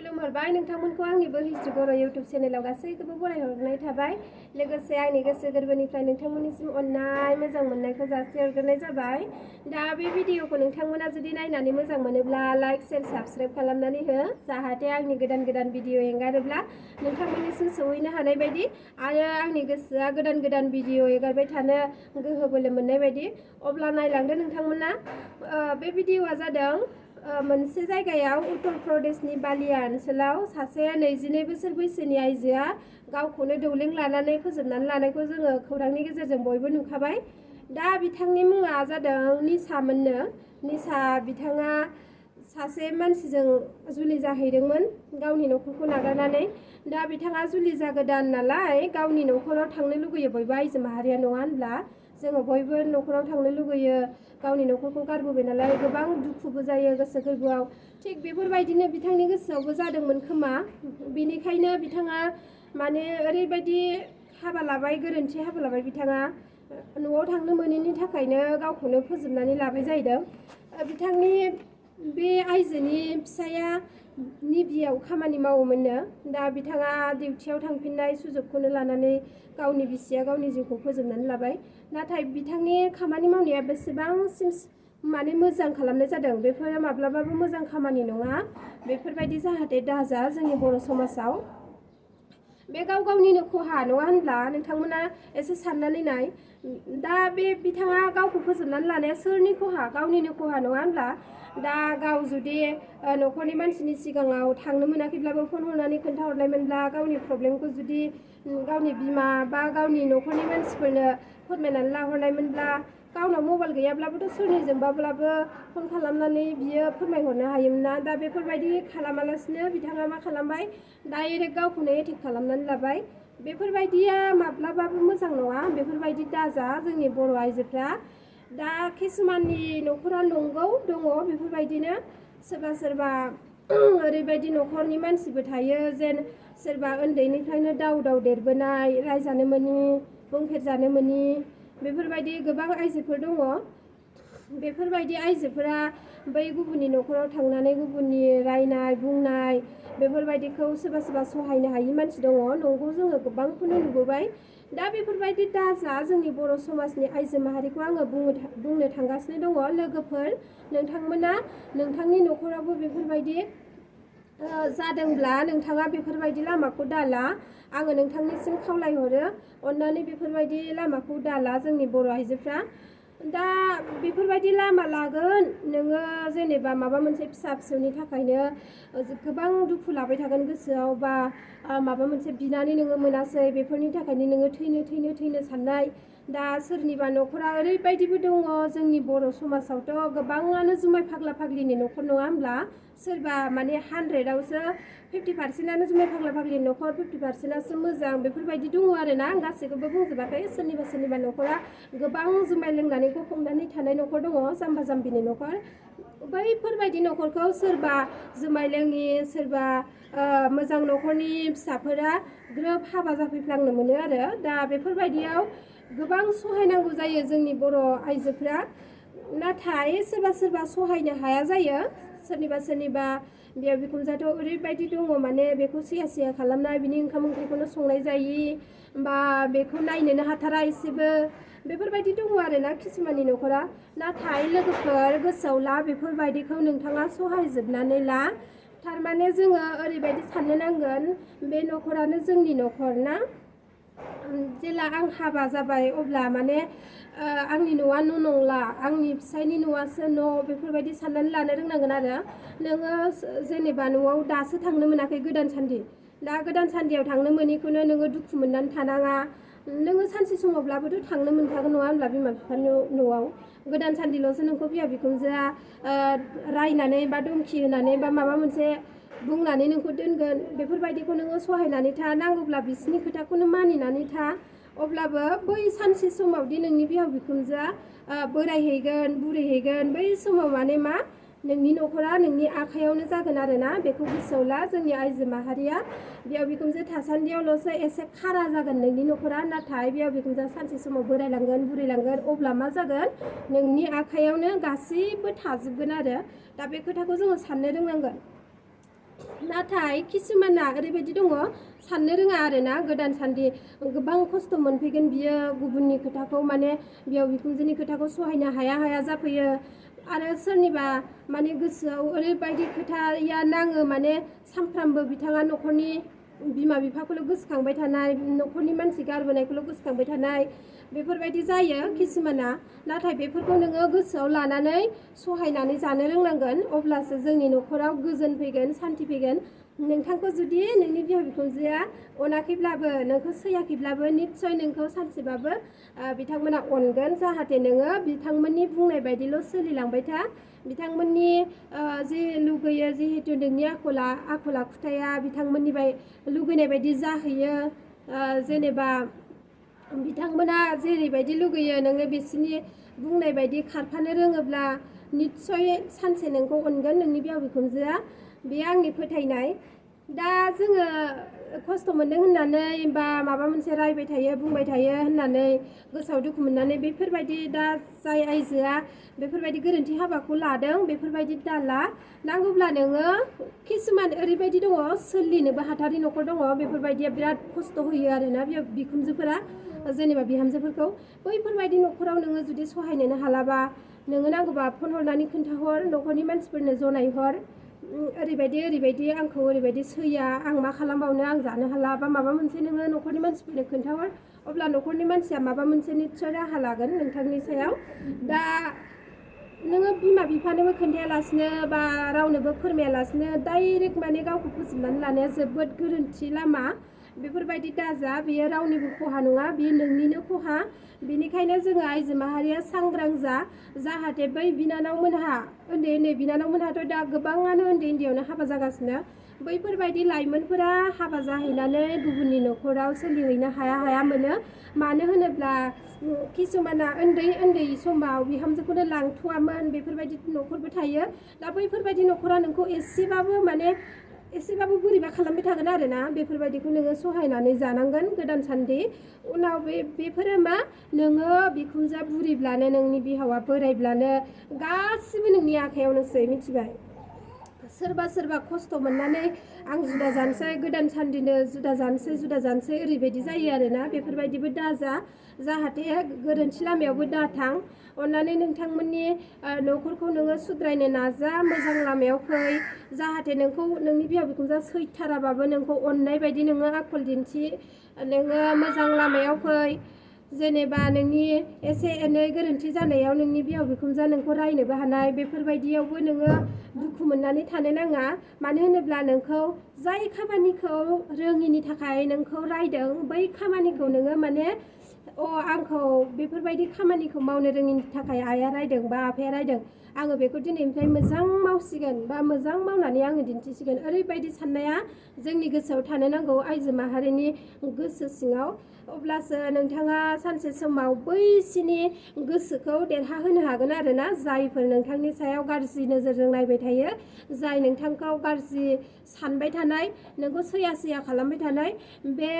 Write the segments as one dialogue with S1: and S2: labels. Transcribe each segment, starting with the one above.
S1: खुलुमहरबाय नोंथांमोनखौ आंनि हिस्ट्रि बर' इउटुब चेनेलाव गासैखौबो बरायहरनाय थाबाय लोगोसे आंनि गोसो गोरबोनिफ्राय नोंथांमोननिसिम अननाय मोजां मोननायखौ जासिहरग्रोनाय जाबाय। दा बे भिडिअखौ नोंथांमोना जुदि नायनानै मोजां मोनोब्ला लाइक शेयार साबस्क्राइब खालामनानै हो जाहाथे आंनि गोदान गोदान भिडिअ एंगारोब्ला नोंथांमोननिसिम सौहैनो हानाय बायदि आरो आंनि गोसोआ गोदान गोदान भिडिअ एगारबाय थानो गोहो बोलो मोननाय बायदि। अब्ला नायलांदो नोंथांमोना। बे भिडिअआ जादों मोनसे जायगायाव उत्तर प्रदेशनि बालिया ओनसोलाव सासे 22 बोसोर बैसोनि आइजोआ गावखौनो दौलें लानानै फोजोबनानै लानायखौ जोङो खौरांनि गेजेरजों बयबो नुखाबाय। दा बिथांनि मुङा जादों निसामोननो। निसा बिथाङा सासे मानसिजों जुलि जाहैदोंमोन गावनि न'खरखौ नागारनानै। दा बिथाङा जुलि जागोदान नालाय गावनि न'खराव थांनो लुगैयो बयबो आइजो माहारिया, नङा होनब्ला? जोङो बयबो न'खराव थांनो लुगैयो, गावनि न'खरखौ गारबोबाय नालाय गोबां दुखुबो जायो गोसो गोरबोआव। थिग बेफोरबायदिनो बिथांनि गोसोआवबो जादोंमोन खोमा। बेनिखायनो बिथाङा माने ओरैबायदि हाबा लाबाय, गोरोन्थि हाबा लाबाय बिथाङा। न'आव थांनो मोनैनि थाखायनो गावखौनो फोजोबनानै लाबाय जाहैदों। बिथांनि बे आइजोनि फिसाया नेभियाव खामानि मावोमोननो। दा बिथाङा डिउटियाव थांफिननाय सुजुगखौनो लानानै गावनि बिसिया गावनि जिउखौ फोजोबनानै लाबाय। नाथाय बिथांनि खामानि मावनाया बेसेबांसिम माने मोजां खालामनाय जादों बेफोरो माब्लाबाबो मोजां खामानि नङा। बेफोरबायदि जाहाथे दाजा जोंनि बर' समाजाव। बे गाव गावनिनो खहा, नङा होनब्ला? नोंथांमोना एसे साननानै नाय। दा बे बिथाङा गावखौ फोजोबनानै लानाया सोरनि खहा? गावनिनो खहा, नङा होनब्ला? दा गाव जुदि न'खरनि मानसिनि सिगाङाव थांनो मोनाखैब्लाबो फन हरनानै खोन्थाहरनायमोनब्ला, गावनि प्रब्लेमखौ जुदि गावनि बिमा बा गावनि न'खरनि मानसिफोरनो फोरमायनानै लाहरनायमोनब्ला, गावनाव मबाइल गैयाब्लाबोथ' सोरनिजोंबाब्लाबो फन खालामनानै बियो फोरमायहरनो हायोमोन ना। दा बेफोरबायदि खालामालासिनो बिथाङा मा खालामबाय, डाइरेक्ट गावखौनो एटेक खालामनानै लाबाय। बेफोरबायदिया माब्लाबाबो मोजां नङा। बेफोरबायदि दाजा जोंनि बर' आइजोफ्रा। दा किसुमाननि न'खरा नंगौ दङ बेफोरबायदिनो। सोरबा सोरबा ओरैबायदि न'खरनि मानसिबो थायो जेन सोरबा उन्दैनिफ्रायनो दाव दाव देरबोनाय, रायजानो मोनि, बुंफेरजानो मोनि, बेफोरबायदि गोबां आइजोफोर दङ। बेफोरबायदि आइजोफोरा बै गुबुननि न'खराव थांनानै गुबुननि रायनाय बुंनाय बेफोरबायदिखौ सोरबा सोरबा सहायनो हायि मानसि दङ। नंगौ, जोङो गोबांखौनो नुबोबाय। दा बेफोरबायदि दाजा जोंनि बर' समाजनि आइजो माहारिखौ आङो बुंनो थांगासिनो दङ। लोगोफोर, नोंथांमोना नोंथांनि न'खरावबो बेफोरबायदि जादोंब्ला नोंथाङा बेफोरबायदि लामाखौ दाला। आङो नोंथांनिसिम खावलायहरो, अननानै बेफोरबायदि लामाखौ दाला जोंनि बर' आइजोफ्रा। दा बेफोरबायदि लामा लागोन नोङो जेनेबा माबा मोनसे फिसा फिसौनि थाखायनो गोबां दुखु लाबाय थागोन गोसोआव, बा माबा मोनसे बिनानै नोङो मोनासै बेफोरनि थाखायनो नोङो थैनो साननाय। दा सोरनिबा न'खरा ओरैबायदिबो दङ जोंनि बर' समाजावथ' गोबाङानो जुमाय फाग्ला फाग्लिनि न'खर, नङा होनब्ला? सोरबा माने 100आवसो 50%आनो जुमाय फाग्ला फाग्लिनि न'खर, 50%आसो मोजां, बेफोरबायदि दङ आरोना। आं गासैखौबो बुंजोबाखै। सोरनिबा न'खरा गोबां जुमाय लोंनानै गफबनानै थानाय न'खर दङ, जाम्बा जाम्बिनि न'खर। बैफोरबायदि न'खरखौ सोरबा जुमाय लोङि, सोरबा मोजां न'खरनि फिसाफोरा ग्रोब हाबा जाफैफ्लांनो मोनो आरो। दा बेफोरबायदियाव गोबां सहायनांगौ जायो जोंनि बर' आइजोफ्रा। नाथाय सोरबा सोरबा सहायनो हाया जायो। सोरनिबा बिहाव बिखुनजोआथ' ओरैबायदि दङ माने बेखौ सैया खालामनाय, बिनि ओंखाम ओंख्रिखौनो संनाय जायि, बा बेखौ नायनोनो हाथारा एसेबो, बेफोरबायदि दङ आरोना किसुमाननि न'खरा। नाथाय लोगोफोर, गोसोआव ला, बेफोरबायदिखौ नोंथाङा सहायजोबनानै ला। थारमाने जोङो ओरैबायदि साननो नांगोन, बे न'खरानो जोंनि न'खर ना। जेला आं हाबा जाबाय अब्ला माने आंनि न'आ न' नंला, आंनि फिसायनि न'आसो न', बेफोरबायदि साननानै लानो रोंनांगोन आरो। नोङो जेनेबा न'आव दासो थांनो मोनाखै गोदान सान्दि, दा गोदान सान्दियाव थांनो मोनैखौनो नोङो दुखु मोननानै थानाङा। नोङो सानसे समावब्लाबोथ' थांनो मोनखागोन, नङा होनब्ला? बिमा बिफानि न'आव गोदान सान्दिल'सो नोंखौ बिहाव बिखुनजोआ रायनानै बा धमखि होनानै बा माबा मोनसे बुंनानै नोंखौ दोनगोन। बेफोरबायदिखौ नोङो सहायनानै था, नांगौब्ला बिसिनि खोथाखौनो मानिनानै था। अब्लाबो बै सानसे समावदि नोंनि बिहाव बिखुनजोआ बोरायहैगोन, बुरैहैगोन, बै समाव माने मा, नोंनि न'खरा नोंनि आखायावनो जागोन आरोना। बेखौ गोसोआव ला। जोंनि आइजो माहारिया बिहाव बिखुनजो थासान्दियावल'सो एसे खारा जागोन नोंनि न'खरा। नाथाय बिहाव बिखुनजोआ सानसे समाव बोरायलांगोन, बुरैलांगोन, अब्ला मा जागोन, नोंनि आखायावनो गासैबो थाजोबगोन आरो। दा बे खोथाखौ जोङो साननो रोंनांगोन। नाथाय किसुमाना ओरैबायदि दङ साननो रोङा आरोना गोदान सान्दि गोबां खस्थ' मोनफैगोन बियो गुबुननि खोथाखौ माने बिहाव बिखुनजोनि खोथाखौ सहायनो हाया जाफैयो आरो सोरनिबा माने गोसोआव ओरैबायदि खोथाया नाङो माने सानफ्रामबो बिथाङा न'खरनि बिमा बिफाखौल' गोसोखांबाय थानाय न'खरनि मानसि गारबोनायखौल' गोसोखांबाय थानाय बेफोरबायदि जायो किसुमाना नाथाय बेफोरखौ नोङो गोसोआव लानानै सहायनानै जानो रोंनांगोन अब्लासो जोंनि न'खराव गोजोन फैगोन सान्थि फैगोन नोंथांखौ जुदि नोंनि बिहाव बिखुनजोआ अनाखैब्लाबो नोंखौ सैयाखैब्लाबो निस्सय नोंखौ सानसेबाबो बिथांमोना अनगोन जाहाथे नोङो बिथांमोननि बुंनाय बायदिल' सोलिलांबाय था बिथांमोननि जि लुगैयो जिहेतु नोंनि आखल आखुथाया बिथांमोननि लुगैनाय बायदि जाहैयो जेनेबा बिथांमोना जेरैबायदि लुगैयो नोङो बिसोरनि बुंनाय बायदि खारफानो रोङोब्ला निस्सय सानसे नोंखौ अनगोन नोंनि बिहाव बिखुनजोआ बे आंनि फोथायनाय दा जोङो खस्थ' मोनदों होननानै बा माबा मोनसे रायबाय थायो बुंबाय थायो होननानै गोसोआव दुखु मोननानै बेफोरबायदि दा जाय आइजोआ बेफोरबायदि गोरोन्थि हाबाखौ लादों बेफोरबायदि दाला नांगौब्ला नोङो किसुमान ओरैबायदि दङ सोलिनोबो हाथारि न'खर दङ बेफोरबायदिया बिराद खस्थ' होयो आरोना बिखुनजोफोरा जेनेबा बिहामजोफोरखौ बैफोरबायदि न'खराव नोङो जुदि सहायनोनो हालाबा नोङो नांगौबा फन हरनानै खोन्थाहर न'खरनि मानसिफोरनो जनायहर ओरैबायदि आंखौ ओरैबायदि सैया आं मा खालामबावनो आं जानो हाला बा माबा मोनसे नोङो न'खरनि मानसिफोरनो खोन्थाहर अब्ला न'खरनि मानसिया माबा मोनसे निस्सय राहा लागोन नोंथांनि सायाव दा नोङो बिमा बिफानोबो खोन्थायालासिनो बा रावनोबो फोरमायालासिनो डाइरेक्ट माने गावखौ फोजोबनानै लानाया जोबोद गोरोन्थि लामा बेफोरबायदि दाजा बेयो रावनिबो खहा नङा बेयो नोंनिनो खहा बेनिखायनो जोङो आइजो माहारिया सांग्रां जाहाथे बै बिनानावमोनहा उन्दै बिनानावमोनहाथ' दा गोबाङानो उन्दैयावनो हाबा जागासिनो बैफोरबायदि लाइमोनफोरा हाबा जाहैनानै गुबुननि न'खराव सोलिहैनो हाया मोनो मानो होनोब्ला किसुमाना उन्दै समाव बिहामजोखौनो लांथ'वामोन बेफोरबायदि न'खरबो थायो दा बैफोरबायदि न'खरा नोंखौ एसेबाबो बोरैबा खालामबाय थागोन आरोना बेफोरबायदिखौ नोङो सहायनानै जानांगोन गोदान सान्दि उनाव बेफोरो मा नोङो बिखुनजोआ बुरिब्लानो नोंनि बिहावा बोरायब्लानो गासिबो नोंनि आखायावनोसै मिथिबाय सोरबा खस्थ' मोननानै आं जुदा जानोसै गोदान सान्दिनो जुदा जानोसै ओरैबायदि जायो आरोना बेफोरबायदिबो दाजा जाहाथे गोरोन्थि लामायावबो दाथां अननानै नोंथांमोननि न'खरखौ नोङो सुद्रायनो नाजा मोजां लामायाव फै जाहाथे नोंखौ नोंनि बिहाव बिखुनजोआ सैथाराबाबो नोंखौ अननाय बायदि नोङो आखल दिन्थि नोङो मोजां लामायाव फै जेनेबा नोंनि एसे एनै गोरोन्थि जानायाव नोंनि बिहाव बिखुनजोआ नोंखौ रायनोबो हानाय बेफोरबायदियावबो नोङो दुखु मोननानै थानो नाङा मानो होनोब्ला नोंखौ जाय खामानिखौ रोङिनि थाखाय नोंखौ रायदों बै खामानिखौ नोङो माने आंखौ बेफोरबायदि खामानिखौ मावनो रोङिनि थाखाय आइया रायदों बा आफाया रायदों आङो बेखौ दिनैनिफ्राय मोजां मावसिगोन बा मोजां मावनानै आङो दिन्थिसिगोन ओरैबायदि साननाया जोंनि गोसोआव थानो नांगौ आइजो माहारिनि गोसो सिङाव अब्लासो नोंथाङा सानसे समाव बैसिनि गोसोखौ देरहाहोनो हागोन आरोना जायफोर नोंथांनि सायाव गाज्रि नोजोरजों नायबाय थायो जाय नोंथांखौ गाज्रि सानबाय थानाय नोंखौ सैया खालामबाय थानाय बे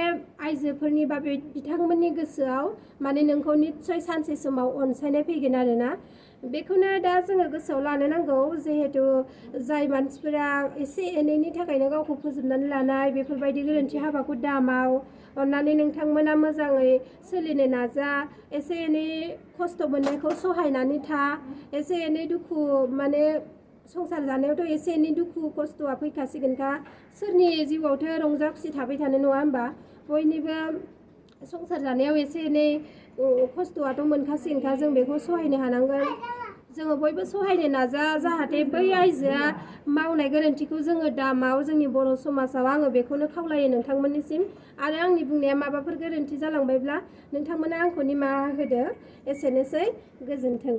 S1: आइजोफोरनि बा बिथांमोननि गोसोआव माने नोंखौ निस्सय सानसे समाव अनसायनाय फैगोन आरोना बेखौनो दा जोङो गोसोआव लानो नांगौ जिहेतु जाय मानसिफोरा एसे एनैनि थाखायनो गावखौ फोजोबनानै लानाय बेफोरबायदि गोरोन्थि हाबाखौ दामाव अननानै नोंथांमोना मोजाङै सोलिनो नाजा एसे एनै खस्थ' मोननायखौ सहायनानै था एसे एनै दुखु माने संसार जानायावथ' एसे एनै दुखु खस्थ'आ फैखासिगोनखा सोरनि जिउआवथ' रंजा खुसि थाबाय थानो नङा होमबा बयनिबो संसार जानायाव एसे एनै खस्थ'आथ' मोनखासिगोनखा जों बेखौ सहायनो हानांगोन जोङो बयबो सहायनो नाजा जाहाथे बै आइजोआ मावनाय गोरोन्थिखौ जोङो दामाव जोंनि बर' समाजाव आङो बेखौनो खावलायो नोंथांमोननिसिम आरो आंनि बुंनाया माबाफोर गोरोन्थि जालांबायब्ला नोंथांमोना आंखौ निमाहा होदो एसेनोसै गोजोन्थों।